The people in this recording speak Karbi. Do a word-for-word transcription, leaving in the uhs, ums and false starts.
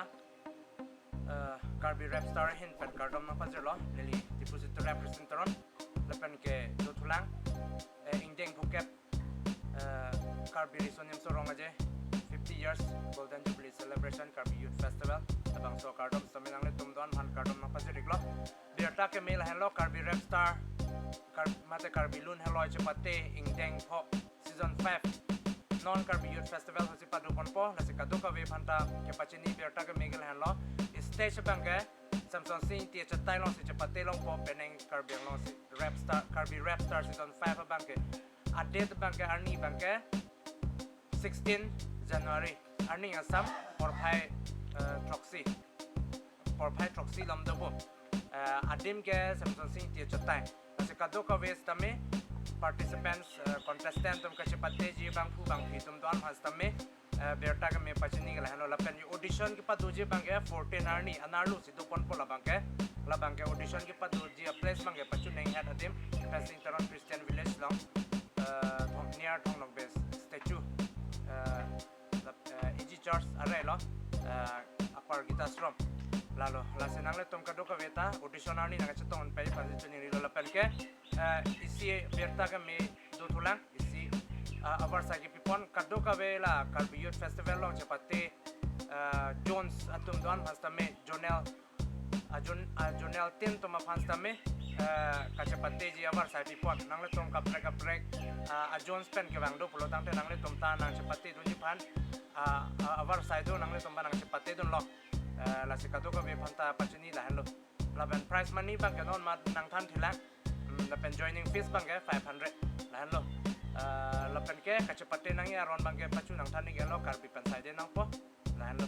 uh, Karbi Rap Star ahin pen kardom nangpajirlo, neli Diphu City Rap President Teron, lapen ke dothulang, eh, ingdeng phokep, eh, Karbi Riso Nimso Rong Aje fifty years Golden Jubilee Celebration Karbi Youth Festival, labangso akardom sitame nanglitum do-an aphan kardom nangpajir-iklo. Birta keme lahenlo, Karbi Rap Star, Kar-, mate Karbi Lun Heloi chepate ingdeng pho season five non Karbi Youth Festival ahutsi padoponpo, lasi kadokave aphanta kepachini birta keme ke lahenlo. Stage abangke Semsonsing Ingti achatai alongsi chepate longpo, penang Karbi Anglong si Rap Star, Karbi Rap Star season five abangke. A-date abangke arni abangke sixteen January. Arni asam porphai, eh, throksi. Porphai throksi lom dopo. Eh, adim ke Semsonsing Ingti achatai. Lasi kadokave sitame participants, eh, contestant atum kachepateji bangphu bangphi atum do-an aphan sitame, eh, birta keme pachini ke lahenlo, lapen audition kepadoji abangke fourteen arni anerlo si doponpo labangke. Labangke audition kepadoji a-place abangke Pachunenghet adim, Pensing Teron Christian Village along, eh, Thong-, near Thong Nokbe statue, eh, lap-, eh, A G Church arelo, eh, Upper Gita Ashram. Lalo, lasi nanglitum kadokave ta audition arni nangchetong pai aphansi chiningrilo, lapen ke, eh, isi birta keme dothulang, isi, eh, avarsai kepipon kadokave la Karbi Youth Festival along chepate, eh, zones atum do-an aphan sitame zonal, a-zon-, a-zonal team atum aphan sitame, eh, kachepateji avarsai pipon. Nanglitum kaprek kaprek, eh, a-zones pen kevang do pulo tangte nanglitum ta nangchepatedunji aphan, ah, ah, avarsai do, nanglitum aphan nangchepatedunlo. Eh, lasi kadokave aphanta pachini lahenlo. Lapen prize money abangke non ma nangthan thelang. Hmm, lapen joining fees abangke five hundred lahenlo. Eh, lapen ke kachepate nangji aron abangke pachu nangthan-iklo, Karbi pen saide nangpo. Lahenlo.